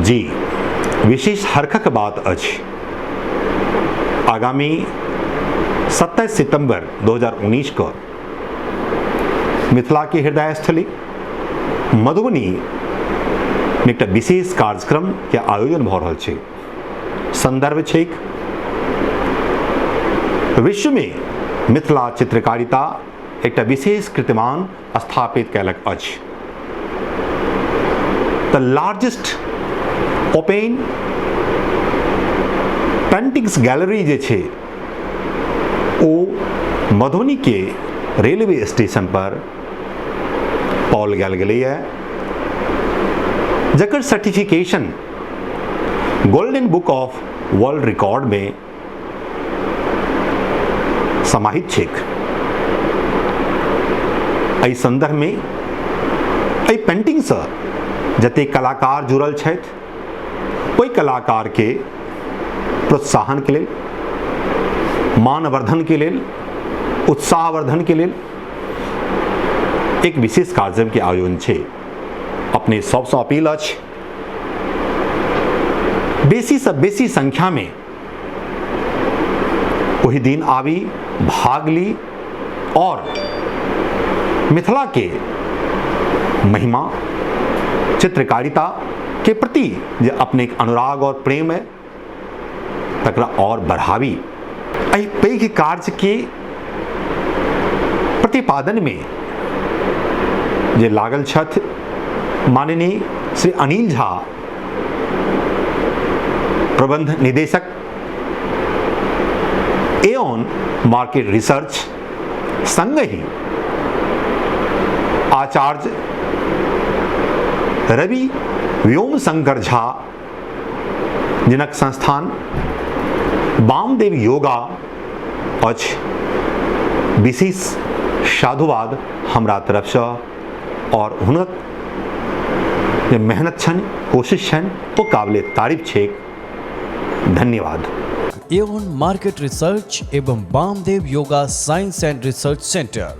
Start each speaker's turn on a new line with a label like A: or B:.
A: जी, विशेष हरखक बात अछि। आगामी 27 सितंबर 2019 को मिथिला के हृदय स्थली मधुबनी में एकटा विशेष कार्यक्रम के आयोजन भऽ रहल छै। संदर्भ छैक विश्व में मिथिला चित्रकारिता एकटा विशेष कीर्तिमान स्थापित कयलक अछि। The largest open paintings gallery जे छै ओ मधुबनी के रेलवे स्टेशन पर पाओल गेल गेलैए, जकर certification golden book of world record में समाहित छैक। एहि संदर्भ में एहि पेंटिंगसँ जतेक कलाकार जुड़ल छथि, ओहि कलाकार के प्रोत्साहन के लेल, मानवर्धन के लेल, उत्साहवर्धन के लेल एक विशेष कार्यक्रम के आयोजन छै। अपने सबसँ अपील अछि, बेसी से बेसी संख्या में ओहि दिन आबी, भाग ली और मिथिला के महिमा, चित्रकारिता के प्रति जे अपने अनुराग और प्रेम है तकरा और बढ़ावी। एहि पैघ कार्य के प्रतिपादन में जे लागल छथि माननीय श्री अनिल झा, प्रबंध निदेशक, एओन मार्केट रिसर्च, संगहि आचार्य रवि व्योम शंकर झा, जिनक संस्थान वामदेव योगा अछि, विशेष साधुवाद हमरा तरफसँ और हुनक जे मेहनत छनि, कोशिश छनि, ओ काबिले तारीफ छैक। धन्यवाद।
B: एवन मार्केट रिसर्च एवं Bamdev yoga science and research centre.